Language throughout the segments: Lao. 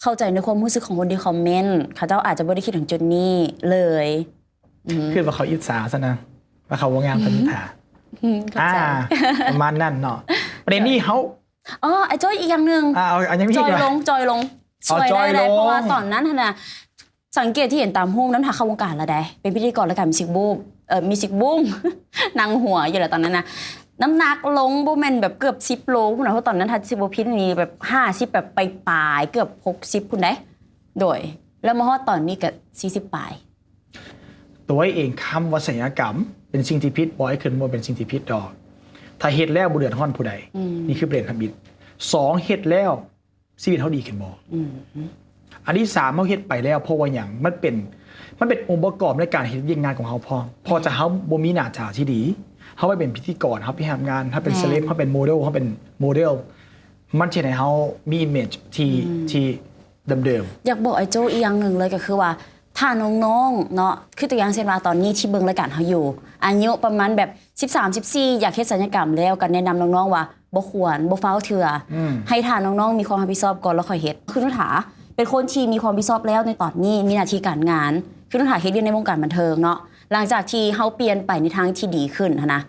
ເຂົ້າໃຈໃນຄວາມຮູ້ສຶກຂອງຄົນທີ່ຄອມເມັນ, ເຂົາເຈົ້າອາດຈະບໍ່ໄດ້ຄິດເຖິງຈຸດນີ້ເລີຍ. ອືມ ຄືວ່າເຂົາອິດສາຊັ້ນນະ ວ່າເຂົາບໍ່ງາມປານນິທາ. ອືມ ເຂົ້າໃຈ. ອ່າ ປະມານນັ້ນເນາະ. ປະເດັນນີ້ເຮົາ ອໍ ໄອ້ໂຈ້ ອີກຢ່າງໜຶ່ງ. ອ່າ ເອົາ ເອົາຫຍັງອີກ ຈ່ອຍລົງ ຈ່ອຍລົງ. ອໍ ຊ່ວຍໄດ້ ຈ່ອຍລົງ ເພາະວ່າຕອນນັ້ນຫັ້ນນະ ສັງເກດທີ່ເຫັນຕາມຮູບນັ້ນ ຖ້າເຂົ້າວົງການແລ້ວໃດ ເປັນພິທີກອນລາຍການມິວສິກບູມ ເອີ ມິວສິກບູມ ນັ່ງຫົວຢູ່ແລ້ວຕອນນັ້ນນະ. ນ້ຳໜັກລົງບໍ່ແມ່ນແບບເກືອບສິບໂລພຸ້ນນະ ເພາະຕອນນັ້ນຖ້າຊິບໍ່ຜິດນີ້ແບບຫ້າສິບ ແບບປາຍໆ ເກືອບຫົກສິບພຸ້ນໃດ. ໂດຍ ແລ້ວມາຮອດຕອນນີ້ກະສີ່ສິບປາຍ. ຕົວເອງຄຳວ່າສັນຍະກຳເປັນສິ່ງທີ່ຜິດບໍ່? ອ້າຍຄິດວ່າບໍ່ເປັນສິ່ງທີ່ຜິດດອກ ຖ້າເຮັດແລ້ວບໍ່ເດືອດຮ້ອນຜູ້ໃດ. ອືມ ນີ້ຄືປະເດັນທຳອິດ. ສອງ ເຮັດແລ້ວຊີວິດເຮົາດີຂຶ້ນບໍ່? ອືມ ອັນທີສາມ ເຮົາເຮັດໄປແລ້ວເພາະວ່າຫຍັງ? ມັນເປັນ ມັນເປັນອົງປະກອບໃນການເຮັດວຽກງານຂອງເຮົາພ້ອມ. ເພາະ ແມ່ນ ຖ້າເຮົາບໍ່ມີໜ້າຕາທີ່ດີ ເຮົາໄປເປັນພິທີກອນ ເຮົາໄປຮັບງານ ເຮົາເປັນ ແມ່ນ ເຊເລັບ ເຮົາເປັນໂມເດວ ເຮົາເປັນໂມເດວ ມັນຈະເຮັດໃຫ້ເຮົາມີອີເມຈທີ່ ອືມ ທີ່ ເດີມໆ. ຢາກບອກອ້າຍໂຈ້ອີກຢ່າງໜຶ່ງເລີຍ ກໍຄືວ່າຖ້ານ້ອງໆເນາະ ຄືຕົວຢ່າງເຊັ່ນວ່າຕອນນີ້ທີ່ເບິ່ງລາຍການເຮົາຢູ່ ອາຍຸປະມານແບບສິບສາມ ສິບສີ່ ຢາກເຮັດສັນຍະກຳແລ້ວ ກໍແນະນຳນ້ອງໆວ່າບໍ່ຄວນ ບໍ່ຟ້າວເທື່ອ ອືມ ໃຫ້ຖ້ານ້ອງໆມີຄວາມຮັບຜິດຊອບກ່ອນແລ້ວຄ່ອຍເຮັດ. ຄືນຸຖາເປັນຄົນທີ່ມີຄວາມຮັບຜິດຊອບແລ້ວໃນຕອນນີ້ ມີໜ້າທີ່ການງານ ຄືນຸຖາເຮັດວຽກໃນວົງການບັນເທີງເນາະ ຫຼັງຈາກທີ່ເຮົາປ່ຽນໄປໃນທາງທີ່ດີຂຶ້ນຫັ້ນນະ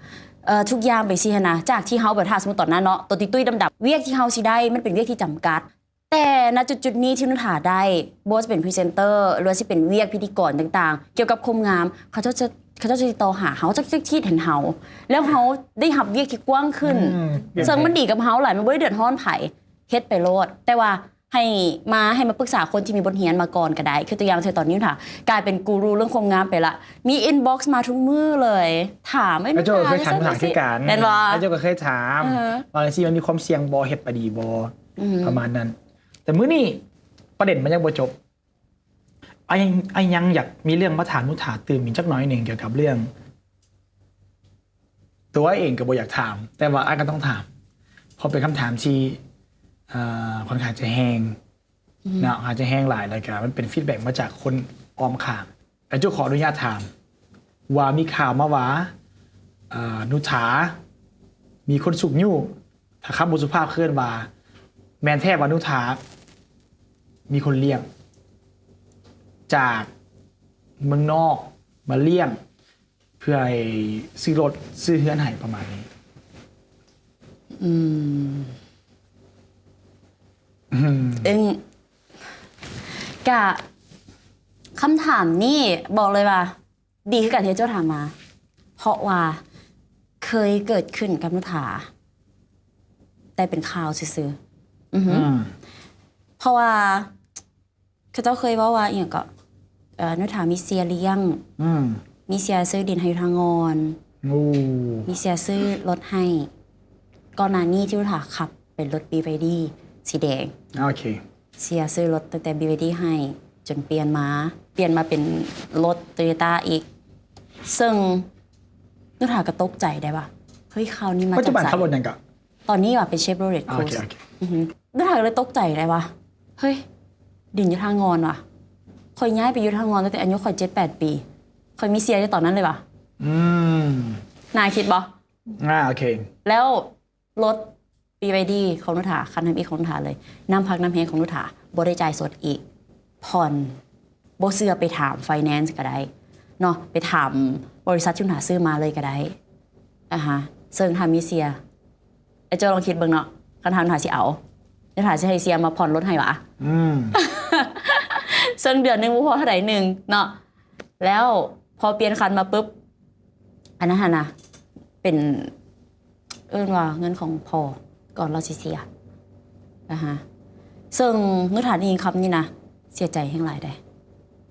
ເອີ ທຸກຢ່າງໄປຊີ້ຫັ້ນນະ ຈາກທີ່ເຮົາແບບ ຖ້າສົມມຸດຕອນນັ້ນເນາະ ໂຕຕຸ້ຍໆດຳໆ ວຽກທີ່ເຮົາຊິໄດ້ມັນເປັນວຽກທີ່ຈຳກັດ. ແຕ່ ນະ ຈຸດໆນີ້ທີ່ນຸຖາໄດ້ ບໍ່ວ່າຈະເປັນພຣີເຊັນເຕີ ຫຼືວ່າຊິເປັນວຽກພິທີກອນຕ່າງໆ ກ່ຽວກັບຄວາມງາມ ເຂົາເຈົ້າຈະ ເຂົາເຈົ້າຈະຕິດຕໍ່ຫາເຮົາ ເຂົາເຈົ້າຈະຄິດເຫັນເຮົາ ແລ້ວເຮົາໄດ້ຮັບວຽກທີ່ກວ້າງຂຶ້ນ ອືມ ເຊິ່ງມັນດີກັບເຮົາຫຼາຍ ມັນບໍ່ໄດ້ເດືອດຮ້ອນໃຜ ເຮັດໄປໂລດ. ແຕ່ວ່າໃຫ້ມາ ໃຫ້ມາປຶກສາຄົນທີ່ມີບົດຮຽນມາກ່ອນກໍໄດ້ ຄືຕົວຢ່າງເຊັ່ນຕອນນີ້ ຖ້າກາຍເປັນກູຣູເລື່ອງຄວາມງາມໄປລະ ມີອິນບັອກມາທຸກມື້ເລີຍ ຖາມ ເອີຍ ອ້າຍໂຈ້ກໍເຄີຍຖາມ ແມ່ນບໍ່? ອ້າຍໂຈ້ກໍເຄີຍຖາມ ເອີ ວ່າຈັ່ງຊີ້ມັນມີຄວາມສ່ຽງບໍ່? ເຮັດໄປດີບໍ່? ອືມ ປະມານນັ້ນ. ແຕ່ມື້ນີ້ປະເດັນມັນຍັງບໍ່ຈົບ ອ້າຍ ອ້າຍຍັງຢາກມີເລື່ອງມາຖາມນຸຖາຕື່ມອີກຈັກໜ້ອຍໜຶ່ງ ກ່ຽວກັບເລື່ອງ ຕົວອ້າຍເອງກໍບໍ່ຢາກຖາມ ແຕ່ວ່າອ້າຍກໍຕ້ອງຖາມ ເພາະເປັນຄຳຖາມທີ່ ເອີ ຂ້ອນຂ້າງຈະແຮງ ອືມ ເນາະ ຂ້ອນຂ້າງຈະແຮງຫຼາຍ ແລ້ວກໍມັນເປັນຟີດແບັກມາຈາກຄົນອ້ອມຂ້າງ. ແລ້ວເຈົ້າຂໍອະນຸຍາດຖາມວ່າ ມີຂ່າວມາວ່າ ເອີ ນຸຖາມີຄົນຊຸກຍູ້ ຖ້າຄຳບໍ່ສຸພາບເອີ້ນວ່າ ແມ່ນແທ້ວ່ານຸຖາມີຄົນລ້ຽງ ຈາກເມືອງນອກມາລ້ຽງ ເພື່ອໃຫ້ຊື້ລົດຊື້ເຮືອນໃຫ້ ປະມານນີ້. ອືມ ອືມ ເອີງ ກະ ຄຳຖາມນີ້ບອກເລີຍວ່າ ດີຄືກັນທີ່ເຈົ້າຖາມມາ ເພາະວ່າເຄີຍເກີດຂຶ້ນກັບນຸຖາ ແຕ່ເປັນຂ່າວຊື່ໆ. ອືຮຶ ອືມ ເພາະວ່າເຂົາເຈົ້າເຄີຍເວົ້າວ່າອີ່ຫຍັງເກາະ ເອີ ນຸຖາມີເຊຍລ້ຽງ ອືມ ມີເຊຍຊື້ດິນໃຫ້ຢູ່ທ່າງ່ອນ ໂອ້ ມີເຊຍຊື້ລົດໃຫ້. ກ່ອນໜ້ານີ້ທີ່ນຸຖາຂັບເປັນລົດບີວາຍດີສີແດງ ໂອເຄ ເຊຍຊື້ລົດຕັ້ງແຕ່ບີວາຍດີໃຫ້ ຈົນປ່ຽນມາ ປ່ຽນມາເປັນລົດໂຕໂຍຕ້າອີກ ເຊິ່ງນຸຖາກໍຕົກໃຈໄດ້ວ່າ ເຮີ້ຍ ຂ່າວນີ້ມາຈາກໃສ? ປັດຈຸບັນຂັບລົດຫຍັງກະ? ຕອນນີ້ວ່າເປັນເຊໂຣເລັດ ໂອເຄ ຄູສ ໂອເຄ ອືຮຶ ນຸຖາກໍເລີຍຕົກໃຈໄດ້ວ່າ ເຮີ້ຍ ດິນຢູ່ທ່າງ່ອນວ່າ ຂ້ອຍຍ້າຍໄປຢູ່ທ່າງ່ອນຕັ້ງແຕ່ອາຍຸຂ້ອຍເຈັດແປດປີ ຂ້ອຍມີເຊຍຢູ່ຕອນນັ້ນເລີຍວ່າ ອືມ ໜ້າຄິດບໍ່? ອ່າ ໂອເຄ ແລ້ວ ລົດບີວາຍດີຂອງນຸຖາ ຄັນທຳອິດຂອງນຸຖາເລີຍ ນ້ຳພັກນ້ຳແຮງຂອງນຸຖາ ບໍ່ໄດ້ຈ່າຍສົດອີກ ຜ່ອນ ບໍ່ເຊື່ອໄປຖາມໄຟແນນສ໌ກໍໄດ້ເນາະ ໄປຖາມບໍລິສັດທີ່ນຸຖາຊື້ມາເລີຍກໍໄດ້ ອາຮະ ເຊິ່ງຖ້າມີເຊຍ ອ້າຍໂຈ້ລອງຄິດເບິ່ງເນາະ ຄັນຖ້ານຸຖາຊິເອົາ ນຸຖາຊິໃຫ້ເຊຍມາຜ່ອນລົດໃຫ້ຫວາ? ອືມ ເຊິ່ງເດືອນໜຶ່ງບໍ່ພໍເທົ່າໃດໜຶ່ງເນາະ ແລ້ວພໍປ່ຽນຄັນມາປຶບ ອັນນັ້ນຫັ້ນນະ ເປັນ ເອີ້ນວ່າເງິນຂອງພໍ່ກ່ອນລາວຊິເສຍ ອາຮະ ເຊິ່ງນຸຖາໄດ້ຍິນຄຳນີ້ນະ ເສຍໃຈແຮງຫຼາຍເດ້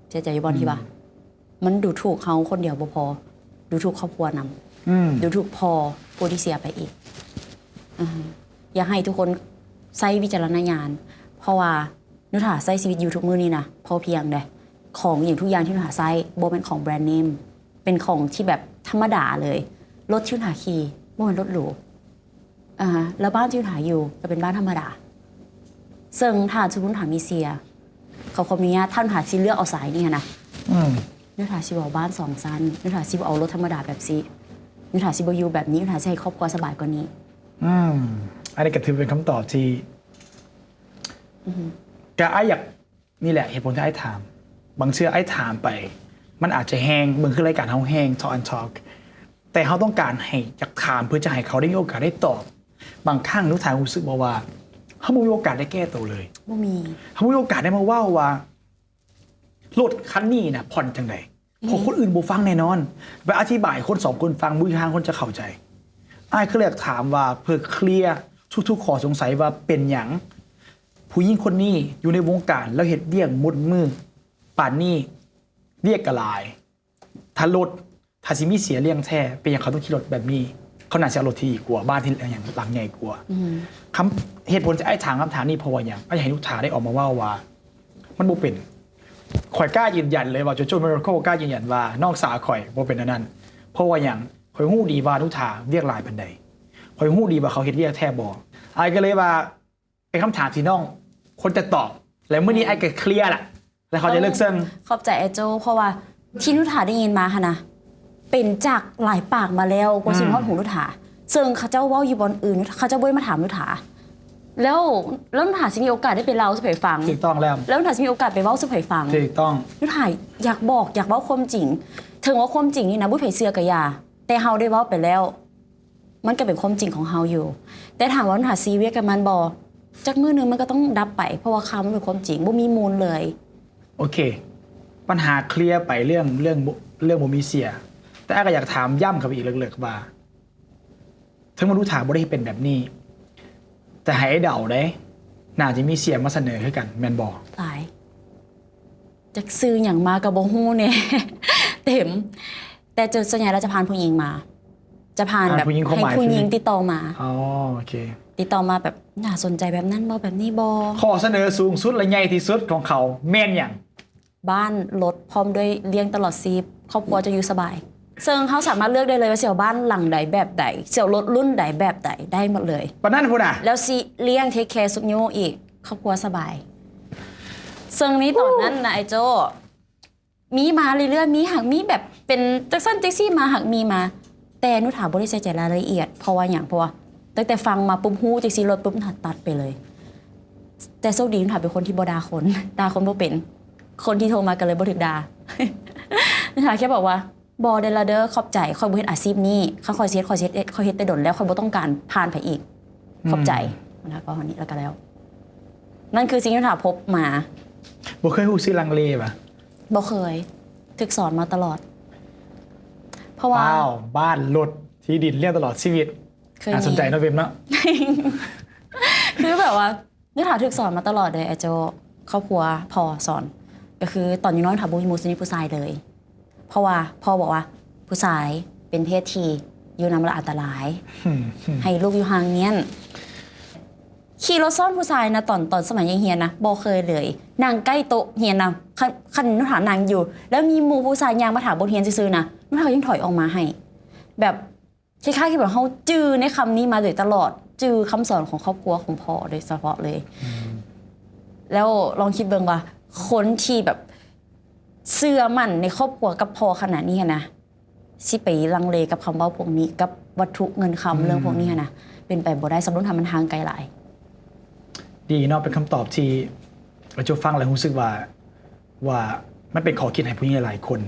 ເສຍໃຈຢູ່ບ່ອນທີ່ວ່າ ອືມ ມັນດູຖູກເຮົາຄົນດຽວບໍ່ພໍ ດູຖູກຄອບຄົວນຳ ອືມ ດູຖູກພໍ່ຜູ້ທີ່ເສຍໄປອີກ ອາຮະ ຢາກໃຫ້ທຸກຄົນໃຊ້ວິຈາລະນະຍານ ເພາະວ່າ ນຸຖາໃຊ້ຊີວິດຢູ່ທຸກມື້ນີ້ນະ ພໍພຽງເດ້ ຂອງຫຍັງທຸກຢ່າງທີ່ນຸຖາໃຊ້ ບໍ່ແມ່ນຂອງແບຣນເນມ ເປັນຂອງທີ່ແບບທຳມະດາເລີຍ ລົດທີ່ນຸຖາຂີ່ ບໍ່ແມ່ນລົດຫຼູ ອາ ແລ້ວບ້ານທີ່ນຸຖາຢູ່ກໍເປັນບ້ານທຳມະດາ ເຊິ່ງຖ້າສົມມຸດນຸຖາມີເຊຍ ຂໍຄວາມອະນຸຍາດ ຖ້ານຸຖາຊິເລືອກເອົາສາຍນີ້ຫັ້ນນະ ອືມ ນຸຖາຊິບໍ່ເອົາບ້ານສອງຊັ້ນ ນຸຖາຊິບໍ່ເອົາລົດທຳມະດາແບບຊີ້ ນຸຖາຊິບໍ່ຢູ່ແບບນີ້ ນຸຖາຊິໃຫ້ຄອບຄົວສະບາຍກວ່ານີ້ ອືມ ອັນນີ້ກໍຖືເປັນຄຳຕອບທີ່ ອືຮຶ ກະອ້າຍຢາກ ນີ້ແຫຼະເຫດຜົນທີ່ອ້າຍຖາມ. ບາງເທື່ອອ້າຍຖາມໄປ ມັນອາດຈະແຮງ, ເບິ່ງຄືລາຍການເຮົາແຮງ Talk and Talk, ແຕ່ເຮົາຕ້ອງການໃຫ້ ຢາກຖາມເພື່ອຈະໃຫ້ເຂົາໄດ້ມີໂອກາດໄດ້ຕອບ. ບາງຄັ້ງໜູຖາຮູ້ສຶກບໍ່ວ່າ ເຮົາບໍ່ມີໂອກາດໄດ້ແກ້ໂຕເລີຍ? ບໍ່ມີ. ເຮົາບໍ່ມີໂອກາດໄດ້ມາເວົ້າວ່າ ລົດຄັນນີ້ນະຜ່ອນຈັ່ງໃດ? ເພາະຄົນອື່ນບໍ່ຟັງແນ່ນອນ. ໄປອະທິບາຍຄົນສອງຄົນຟັງ ບໍ່ມີທາງຄົນຈະເຂົ້າໃຈ. ອ້າຍກໍເລີຍຢາກຖາມວ່າ ເພື່ອເຄລຍທຸກໆຂໍ້ສົງໄສວ່າເປັນຫຍັງຜູ້ຍິງຄົນນີ້ຢູ່ໃນວົງການ ແລ້ວເຮັດວຽກໝົດມື້ປານນີ້ ວຽກກໍຫຼາຍ ຖ້າລົດ ຖ້າຊິມີເສຍລ້ຽງແທ້ ເປັນຫຍັງເຂົາຕ້ອງຂີ່ລົດແບບນີ້? ເຂົາໜ້າຊິເອົາລົດທີ່ດີກວ່າ ບ້ານທີ່ຫຍັງຫຼັງໃຫຍ່ກວ່າ. ອືມ ຄຳ ເຫດຜົນທີ່ອ້າຍຖາມຄຳຖາມນີ້ເພາະວ່າຫຍັງ? ອ້າຍຢາກໃຫ້ໜູຖາໄດ້ອອກມາເວົ້າວ່າ ມັນບໍ່ເປັນ. ຂ້ອຍກ້າຢືນຢັນເລີຍວ່າ ໂຈໂຈ້ ມິຣາເຄິນ ກ້າຢືນຢັນວ່ານ້ອງສາວຂ້ອຍບໍ່ເປັນແນວນັ້ນ. ເພາະວ່າຫຍັງ? ຂ້ອຍຮູ້ດີວ່າໜູຖາວຽກຫຼາຍປານໃດ. ຂ້ອຍຮູ້ດີວ່າເຂົາເຮັດວຽກແທ້ບໍ່. ອ້າຍກໍເລີຍວ່າ ເປັນຄຳຖາມທີ່ນ້ອງຄວນຈະຕອບ ແລະ ມື້ນີ້ອ້າຍກໍເຄລຍລະ ແລະ ເຂົາຈະເລີກເຊິ່ງ. ຂອບໃຈອ້າຍໂຈ້ ເພາະວ່າທີ່ໜູຖາໄດ້ຍິນມາຫັ້ນນະ ເປັນຈາກຫຼາຍປາກມາແລ້ວ ກວ່າຊິຮອດຫູໜູຖາ. ເຊິ່ງເຂົາເຈົ້າເວົ້າຢູ່ບ່ອນອື່ນ ເຂົາເຈົ້າບໍ່ໄດ້ມາຖາມໜູຖາ ແລ້ວ ແລ້ວໜູຖາຊິມີໂອກາດໄດ້ໄປເລົ່າສູ່ໃຜຟັງ? ຖືກຕ້ອງແລ້ວ. ແລ້ວໜູຖາຊິມີໂອກາດໄປເວົ້າສູ່ໃຜຟັງ? ຖືກຕ້ອງ. ໜູຖາຢາກບອກ ຢາກເວົ້າຄວາມຈິງ. ເຖິງວ່າຄວາມຈິງນີ້ນະ ບໍ່ມີໃຜເຊື່ອກໍຢ່າ ແຕ່ເຮົາໄດ້ເວົ້າໄປແລ້ວ ມັນກໍເປັນຄວາມຈິງຂອງເຮົາຢູ່. ແຕ່ຖາມວ່າໜູຖາຊີວິດກັບມັນບໍ່? ຈັກມື້ໜຶ່ງມັນກໍຕ້ອງດັບໄປ ເພາະວ່າຂ່າວມັນເປັນຄວາມຈິງ ບໍ່ມີມູນເລີຍ. ໂອເຄ ບັນຫາເຄລຍໄປເລື່ອງ ເລື່ອງ ເລື່ອງບໍ່ມີເສຍ. ແຕ່ອ້າຍກໍຢາກຖາມຢ້ຳເຂົ້າໄປອີກເລິກໆວ່າ ເຖິງວ່າໜູຖາບໍ່ໄດ້ເປັນແບບນີ້ ແຕ່ໃຫ້ເດົາເດ້ ໜ້າຈະມີເສຍມາສະເໜີຄືກັນ ແມ່ນບໍ່? ຫຼາຍ. ຈັກຊື່ຫຍັງມາກໍບໍ່ຮູ້ແນ່ ເຕັມ. ແຕ່ຈະ ສ່ວນໃຫຍ່ແລ້ວຈະຜ່ານຜູ້ຍິງມາ ຈະຜ່ານແບບ ຜ່ານຜູ້ຍິງ ຄວາມໝາຍ ໃຫ້ຜູ້ຍິງຕິດຕໍ່ມາ. ອໍ ໂອເຄ ຕິດຕໍ່ມາແບບ ໜ້າສົນໃຈແບບນັ້ນບໍ່ ແບບນີ້ບໍ່? ຂໍ້ສະເໜີສູງສຸດ ແລະ ໃຫຍ່ທີ່ສຸດຂອງເຂົາແມ່ນຫຍັງ? ບ້ານ, ລົດ ພ້ອມດ້ວຍລ້ຽງຕະຫຼອດຊີບ ຄອບຄົວຈະຢູ່ສະບາຍ. ເຊິ່ງເຮົາສາມາດເລືອກໄດ້ເລີຍວ່າຊິເອົາບ້ານຫຼັງໃດແບບໃດ, ຊິເອົາລົດລຸ້ນໃດແບບໃດ ໄດ້ໝົດເລີຍ. ປານນັ້ນພຸ້ນນະ? ແລ້ວຊິລ້ຽງ ເທກແຄຊຸກຍູ້ອີກ ຄອບຄົວສະບາຍ. ເຊິ່ງໃນຕອນນັ້ນນະ ອ້າຍໂຈ້ ມີມາເລື້ອຍໆ ມີຫາກມີແບບເປັນຈັກຊັ້ນຈັກຊີ້ມາ ຫາກມີມາ ແຕ່ໜູຖາບໍ່ໄດ້ໃສ່ໃຈລາຍລະອຽດ. ເພາະວ່າຫຍັງ? ເພາະວ່າຕັ້ງແຕ່ຟັງມາປຸບ ຮູ້ຈັ່ງຊີ້ລົດປຸບ ໜູຖາຕັດໄປເລີຍ. ແຕ່ໂຊກດີໜູຖາເປັນຄົນທີ່ບໍ່ດ່າຄົນ ດ່າຄົນບໍ່ເປັນ ຄົນທີ່ໂທມາກໍເລີຍບໍ່ຖືກດ່າ. ໜູຖາແຄ່ບອກວ່າ ບໍ່ໄດ້ລະເດີ ຂອບໃຈ ຂ້ອຍບໍ່ເຮັດອາຊີບນີ້ ຄັນຂ້ອຍຊິເຮັດ ຂ້ອຍຊິເຮັດ ຂ້ອຍເຮັດແຕ່ດົນແລ້ວ ຂ້ອຍບໍ່ຕ້ອງການຜ່ານໃຜອີກ ຂອບໃຈ. ແລ້ວກໍເທົ່ານີ້ ແລ້ວກໍແລ້ວ. ນັ້ນຄືສິ່ງທີ່ໜູຖາພົບມາ. ບໍ່ເຄີຍຮູ້ສຶກລັງເລຫວາ? ບໍ່ເຄີຍ ຖືກສອນມາຕະຫຼອດ ເພາະວ່າ ວ້າວ ບ້ານ ລົດ ທີ່ດິນ ລ້ຽງຕະຫຼອດຊີວິດ. ໜ້າສົນໃຈເນາະ ເວມເນາະ. ຄືແບບວ່າ ໜູຖາຖືກສອນມາຕະຫຼອດເດ້ ອ້າຍໂຈ້. ຄອບຄົວພໍ່ສອນ ກໍຄືຕອນຢູ່ນ້ອຍ ໜູຖາບໍ່ມີໝູ່ສະໜິດຜູ້ຊາຍເລີຍ ເພາະວ່າພໍ່ບອກວ່າ ຜູ້ຊາຍເປັນເພດທີ່ຢູ່ນຳແລ້ວອັນຕະລາຍ ໃຫ້ລູກຢູ່ຫ່າງນັ້ນ. ຂີ່ລົດຊ້ອນຜູ້ຊາຍນະ ຕອນ ຕອນສະໄໝຍັງຮຽນນະ ບໍ່ເຄີຍເລີຍ. ນັ່ງໃກ້ໂຕະຮຽນນະ ຄັນ ຄັນໜູຖານັ່ງຢູ່ ແລ້ວມີໝູ່ຜູ້ຊາຍຍ່າງມາຖາບົດຮຽນຊື່ໆນະ ໜູຖາກໍຍັງຖອຍອອກມາໃຫ້. ແບບຄ້າຍໆຄືແບບເຮົາຈື່ໃນຄຳນີ້ມາໂດຍຕະຫຼອດ ຈື່ຄຳສອນຂອງຄອບຄົວຂອງພໍ່ໂດຍສະເພາະເລີຍ. ແລ້ວລອງຄິດເບິ່ງວ່າ ຄົນທີ່ແບບເຊື່ອໝັ້ນໃນຄອບຄົວກັບພໍ່ຂະໜາດນີ້ຫັ້ນນະ ຊິໄປລັງເລກັບຄຳເວົ້າພວກນີ້ ກັບວັດຖຸເງິນຄຳ ເລື່ອງພວກນີ້ຫັ້ນນະ ເປັນໄປບໍ່ໄດ້. ສຳລັບໜູຖາມັນຫ່າງໄກຫຼາຍ. ດີເນາະ ເປັນຄຳຕອບທີ່ ເຈົ້າຟັງແລ້ວຮູ້ສຶກວ່າ ວ່າມັນເປັນຂໍ້ຄິດໃຫ້ຜູ້ຍິງຫຼາຍໆຄົນ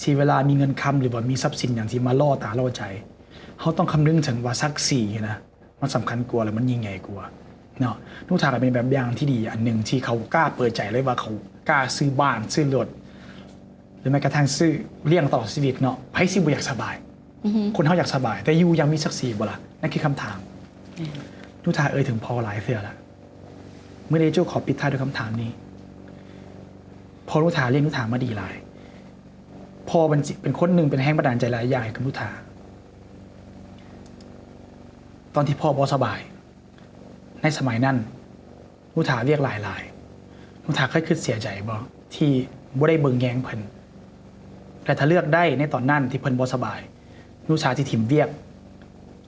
ທີ່ເວລາມີເງິນຄຳ ຫຼືວ່າມີຊັບສິນຫຍັງທີ່ມາຫຼໍ່ຕາຫຼໍ່ໃຈ ເຮົາຕ້ອງຄຳນຶງເຖິງວ່າສັກສີນະ ມັນສຳຄັນກວ່າ ແລະ ມັນຍິ່ງໃຫຍ່ກວ່າເນາະ. ໜູຖາກໍເປັນແບບຢ່າງທີ່ດີອັນໜຶ່ງ ທີ່ເຂົາກ້າເປີດໃຈເລີຍວ່າ ເຂົາກ້າຊື້ບ້ານ ຊື້ລົດ ຫຼືແມ້ກະທັ່ງຊື້ລ້ຽງຕະຫຼອດຊີວິດເນາະ. ໃຜຊິບໍ່ຢາກສະບາຍ? ຄົນເຮົາຢາກສະບາຍ ແຕ່ຢູ່ຢ່າງມີສັກສີບໍ່ລະ? ນັ້ນຄືຄຳຖາມ. ໜູຖາເອີ່ຍເຖິງພໍ່ຫຼາຍເທື່ອລະ. ມື້ນີ້ໂຈ້ຂໍປິດທ້າຍດ້ວຍຄຳຖາມນີ້. ພໍ່ໜູຖາລ້ຽງໜູຖາມາດີຫຼາຍ. ພໍ່ເປັນ ເປັນຄົນໜຶ່ງເປັນແຮງບັນດານໃຈຫຼາຍຢ່າງໃຫ້ກັບໜູຖາ. ຕອນທີ່ພໍ່ບໍ່ສະບາຍ ໃນສະໄໝນັ້ນ ໜູຖາວຽກຫຼາຍໆ. ໜູຖາເຄີຍຄິດເສຍໃຈບໍ່ ທີ່ບໍ່ໄດ້ເບິ່ງແຍງເພິ່ນ? ແລະ ຖ້າເລືອກໄດ້ໃນຕອນນັ້ນທີ່ເພິ່ນບໍ່ສະບາຍ ໜູຖາຊິຖິ້ມວຽກ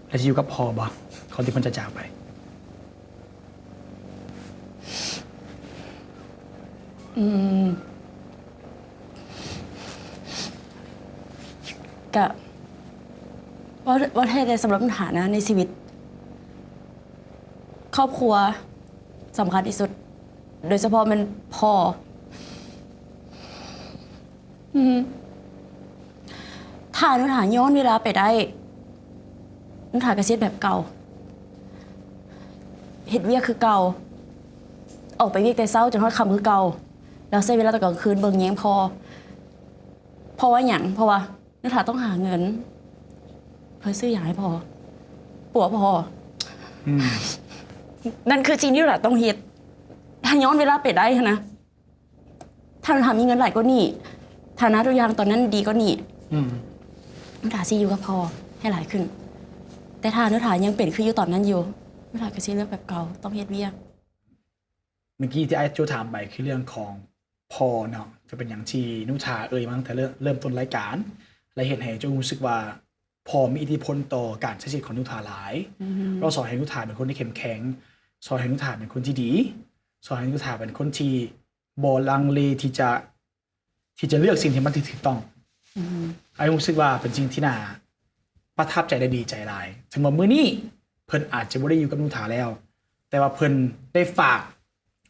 ແລະ ຊິຢູ່ກັບພໍ່ບໍ່ ກ່ອນທີ່ເພິ່ນຈະຈາກໄປ? ອືມ ກະ ເວົ້າ ເວົ້າແທ້ແຕ່ສຳລັບໜູຖານະ ໃນຊີວິດ ຄອບຄົວສຳຄັນທີ່ສຸດ ໂດຍສະເພາະແມ່ນພໍ່ ອືມ ຖ້ານຸຖາຍ້ອນເວລາໄປໄດ້ ນຸຖາກໍຊິເຮັດແບບເກົ່າ ເຮັດວຽກຄືເກົ່າ ອອກໄປວຽກແຕ່ເຊົ້າຈົນຮອດຄ່ຳຄືເກົ່າ ແລ້ວໃຊ້ເວລາຕອນກາງຄືນເບິ່ງແຍງພໍ່. ເພາະວ່າຫຍັງ? ເພາະວ່ານຸຖາຕ້ອງຫາເງິນ ເພື່ອຊື້ຢາໃຫ້ພໍ່ ປົວພໍ່. ອືມ ນັ້ນຄືສິ່ງທີ່ນຸຖາຕ້ອງເຮັດ ຖ້າຍ້ອນເວລາໄປໄດ້ຫັ້ນນະ. ຖ້າໜູຖາມີເງິນຫຼາຍກວ່ານີ້ ຖານະທຸກຢ່າງຕອນນັ້ນດີກວ່ານີ້ ອືມ ໜູຖາຊິຢູ່ກັບພໍ່ໃຫ້ຫຼາຍຂຶ້ນ ແຕ່ຖ້າໜູຖາຍັງເປັນຄືຢູ່ຕອນນັ້ນຢູ່ ໜູຖາກໍຊິເລືອກແບບເກົ່າ ຕ້ອງເຮັດວຽກ. ເມື່ອກີ້ທີ່ອ້າຍໂຈ້ຖາມໄປຄືເລື່ອງຂອງພໍ່ເນາະ ກໍເປັນຫຍັງທີ່ໜູຖາເອີ່ຍມາຕັ້ງແຕ່ເລີ່ມ ເລີ່ມຕົ້ນລາຍການ ແລະ ເຮັດໃຫ້ໂຈ້ຮູ້ສຶກວ່າພໍ່ມີອິດທິພົນຕໍ່ການໃຊ້ຊີວິດຂອງໜູຖາຫຼາຍ. ອືມ ລາວສອນໃຫ້ໜູຖາເປັນຄົນທີ່ເຂັ້ມແຂງ, ສອນໃຫ້ໜູຖາເປັນຄົນທີ່ດີ, ສອນໃຫ້ໜູຖາເປັນຄົນທີ່ ບໍ່ລັງເລທີ່ຈະ ທີ່ຈະເລືອກສິ່ງທີ່ມັນຖືກຕ້ອງ. ອືມ ອ້າຍຮູ້ສຶກວ່າເປັນສິ່ງທີ່ໜ້າປະທັບໃຈ ແລະ ດີໃຈຫຼາຍ. ເຖິງວ່າມື້ນີ້ເພິ່ນອາດຈະບໍ່ໄດ້ຢູ່ກັບໜູຖາແລ້ວ, ແຕ່ວ່າເພິ່ນໄດ້ຝາກ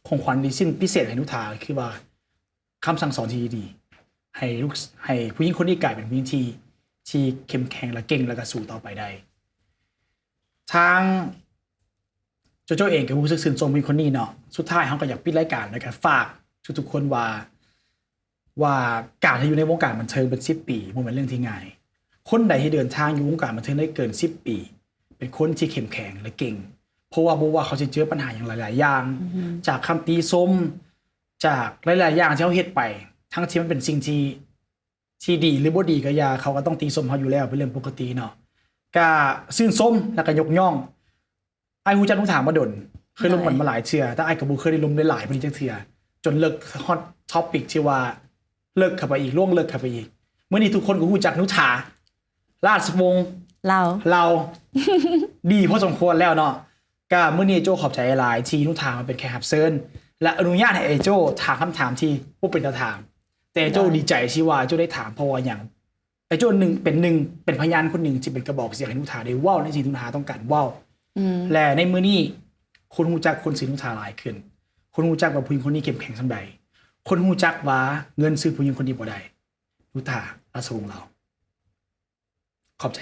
ຂອງຂວັນທີ່ຊິ້ນພິເສດໃຫ້ໜູຖາ ຄືວ່າຄຳສັ່ງສອນທີ່ດີໆ ໃຫ້ລູກ ໃຫ້ຜູ້ຍິງຄົນນີ້ກາຍເປັນຜູ້ຍິງທີ່ ທີ່ເຂັ້ມແຂງ ແລະ ເກັ່ງ ແລະ ກໍສູ້ຕໍ່ໄປໄດ້. ທາງ ໂຈໂຈ້ເອງກໍຮູ້ສຶກຊື່ນຊົມຜູ້ຍິງຄົນນີ້ເນາະ. ສຸດທ້າຍເຮົາກໍຢາກປິດລາຍການ ແລ້ວກໍຝາກທຸກໆຄົນວ່າ ວ່າການທີ່ຢູ່ໃນວົງການບັນເທີງເປັນສິບປີ ບໍ່ແມ່ນເລື່ອງທີ່ງ່າຍ. ຄົນໃດທີ່ເດີນທາງຢູ່ວົງການບັນເທີງໄດ້ເກີນສິບປີ ເປັນຄົນທີ່ເຂັ້ມແຂງ ແລະ ເກັ່ງ ເພາະວ່າບໍ່ວ່າເຂົາຊິເຈີບັນຫາຫຍັງຫຼາຍໆຢ່າງ ອືຮຶ ຈາກຄຳຕິຊົມ ຈາກຫຼາຍໆຢ່າງທີ່ເຮົາເຮັດໄປ ທັງທີ່ມັນເປັນສິ່ງທີ່ ທີ່ດີ ຫຼື ບໍ່ດີກໍຢ່າ ເຂົາກໍຕ້ອງຕິຊົມເຮົາຢູ່ແລ້ວ ເປັນເລື່ອງປົກກະຕິເນາະ. ກະຊື່ນຊົມ ແລ້ວກໍຍົກຍ້ອງ. ອ້າຍຮູ້ຈັກໜູຖາມາດົນ ເຄີຍລົມກັນມາຫຼາຍເທື່ອ ແຕ່ອ້າຍກໍບໍ່ເຄີຍໄດ້ລົມໄດ້ຫຼາຍປານນີ້ຈັກເທື່ອ ຈົນເລິກຮອດທອບປິກທີ່ວ່າເລິກເຂົ້າໄປອີກ ລວງເລິກເຂົ້າໄປອີກ. ມື້ນີ້ທຸກຄົນກໍຮູ້ຈັກໜູຖາ ລາຊະວົງ ລາວ ລາວ ດີພໍສົມຄວນແລ້ວເນາະ. ກະມື້ນີ້ໂຈ້ຂອບໃຈຫຼາຍທີ່ໜູຖາມາເປັນແຂກຮັບເຊີນ ແລະ ອະນຸຍາດໃຫ້ອ້າຍໂຈ້ຖາມຄຳຖາມທີ່ບໍ່ເປັນຕາຖາມ ແຕ່ໂຈ້ດີໃຈທີ່ວ່າໂຈ້ໄດ້ຖາມ ເພາະວ່າຫຍັງ? ອ້າຍໂຈ້ໜຶ່ງ ເປັນໜຶ່ງ ເປັນພະຍານຄົນໜຶ່ງທີ່ເປັນກະບອກສຽງໃຫ້ໜູຖາໄດ້ເວົ້າໃນສິ່ງທີ່ໜູຖາຕ້ອງການເວົ້າ ອືມ ແລະ ໃນມື້ນີ້ຄົນຮູ້ຈັກຄົນຊື່ໜູຖາຫຼາຍຂຶ້ນ ຄົນຮູ້ຈັກວ່າຜູ້ຍິງຄົນນີ້ເຂັ້ມແຂງສ່ຳໃດ ຄົນຮູ້ຈັກວ່າເງິນຊື້ຜູ້ຍິງຄົນນີ້ບໍ່ໄດ້. ໜູຖາ ລາຊະວົງລາວ. ຂອບໃຈ.